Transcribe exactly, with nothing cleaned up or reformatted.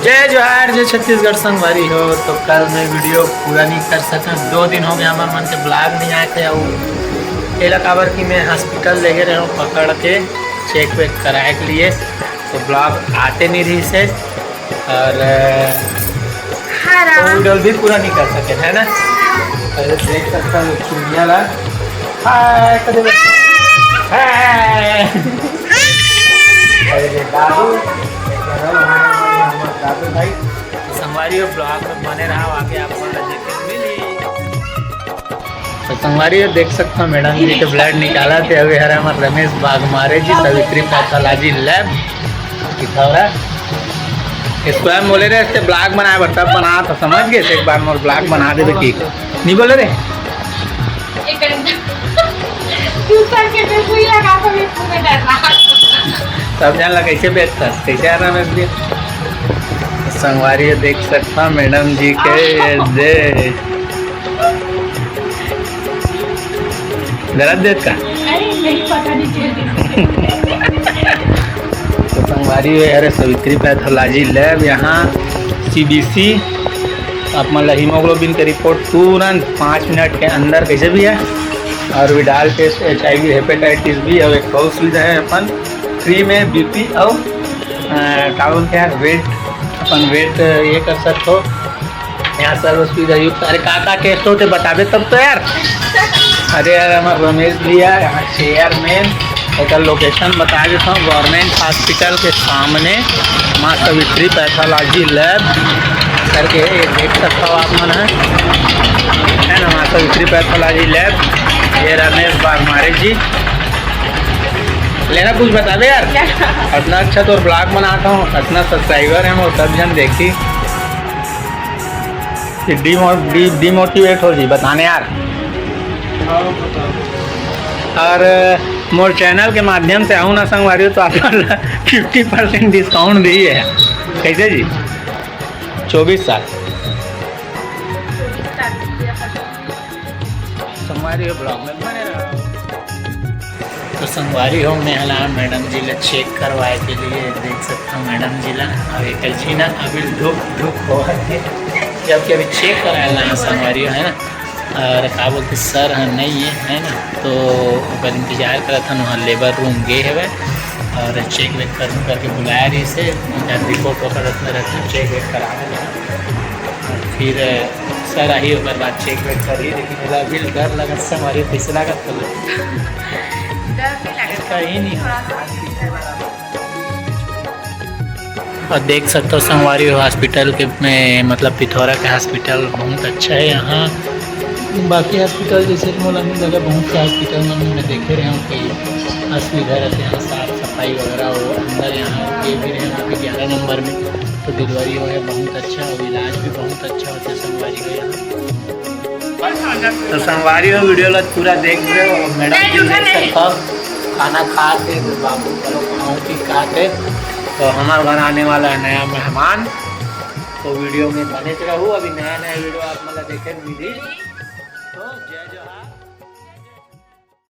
जय जोहार, जय छत्तीसगढ़ संगवारी हो। तो कल मैं वीडियो पूरा नहीं कर सकन, दो दिन हो गया हमर मन के ब्लॉग नहीं आए थे। अउ एला काबर कि मैं हॉस्पिटल लेगे रहे हूँ पकड़ के चेक वेक कराए के लिए, तो ब्लॉग आते नहीं रही से। और अ, तो वीडियो भी पूरा नहीं कर सके है ना। पहले देख सकता हूँ चिड़िया ला। हाय कर दे। हाय। अरे ये दादू, ये घर है, हमारे दादू भाई। संगवारी हो, ब्लॉग में बने रहा, आगे आप मन ला देखे मिली। तो संगवारी हो, देख सकता हूँ मैडम जी के ब्लड निकाला थे। अभी हरे हमर रमेश बागमारे जी, सावित्री पैथोलॉजी लैब पिथौरा। इसको हम बोले रहे थे ब्लॉग बनाए बर, तब बना तो समझ गए एक बार मोर ब्लॉग बना देवे की नहीं बोले रे। एक घंटा। तू सर के पे सुई लगा तो मैं पूरे डर रहा। सब जान ला कैसे बेचता, कैसे आ रहा मैं भी। संगवारी हो, देख सकता मैडम जी के ये दे। दर्द देत का? अरे नहीं, पता नहीं चल। तो संगवारी हो, अरे सावित्री पैथोलॉजी लैब यहाँ सीबीसी। आप मन ला हीमोग्लोबिन के रिपोर्ट तुरंत पाँच मिनट के अंदर कैसे भी है। और विडाल टेस्ट, एचआईवी, हेपेटाइटिस बी और एक बहुत सुविधा है अपन फ्री में बीपी और अ, का बोलते हैं वेट, अपन वेट ये कर सकते हो। यहाँ सर्व सुविधा युक्त। अरे का का टेस्ट होते बताबे तब तो यार। अरे यार हमारे रमेश भैया यहाँ चेयरमैन। एक लोकेशन बता देता हूँ, गवर्नमेंट हॉस्पिटल के सामने माँ सावित्री पैथोलॉजी लैब करके ये देख सकता हो आप मन है, है ना, माँ सावित्री पैथोलॉजी लैब। ये रमेश बागमारे जी। लेना कुछ बताबे यार। अतना अच्छा तोर ब्लॉग बनाता हूँ, अतना सब्सक्राइबर है मोर, सब जन देखी। डिमोटिवेट हो जी बताने यार। और मोर चैनल के माध्यम से आऊँ ना संगवारी हो तो आप फिफ्टी परसेंट डिस्काउंट भी है। कैसे जी? चौबीस साल। संगवारी हो ब्लॉग में बने रहो। तो संगवारी हो, मैं हला मैडम जी ला चेक करवाए के लिए देख सकता हूँ मैडम जी ला। अब एक जी ना अभी धुक धुक हो है, जबकि अभी चेक कराए ला संगवारी हो, है ना। और का बोलते सर ह नहीं है, है ना, तो ओकर इंतजार करत हन, वहाँ लेबर रूम गे हवे और चेक वेक करहूँ करके बुलाया रही से, रिपोर्ट ओकर रखना रहता, चेक वेक करावे ला। फिर सर आही ओकर बाद चेक वेक करही, लेकिन एला अभी डर लगत संगवारी हो, कैसे लागत बोलो? डर नहीं लगता। कहीं नहीं। थोड़ा सा। और देख सकते हो संगवारी हो हॉस्पिटल के में, मतलब पिथौरा के हॉस्पिटल बहुत अच्छा है यहाँ। बाकी हॉस्पिटल जैसे कि मोला नहीं लगा, बहुत से हॉस्पिटल में मैं देखे रहे हूँ कि असुविधा रहते हैं, साफ सफाई वगैरह हो, अंदर यहाँ ये भी रहे वहाँ पे ग्यारह नंबर में तो डिलीवरी हो है बहुत अच्छा और इलाज भी बहुत अच्छा होता है संगवारी हो यहाँ। तो संगवारी हो वीडियो ला पूरा देख रहे हो, मैडम जी देख सकते हो खाना खा के, तो बाबू चलो खाओ पी खा के, तो हमारे घर आने वाला है नया मेहमान। तो वीडियो में बने रहो, अभी नया नया वीडियो आप मतलब देखे मिली। तो जय जोहार।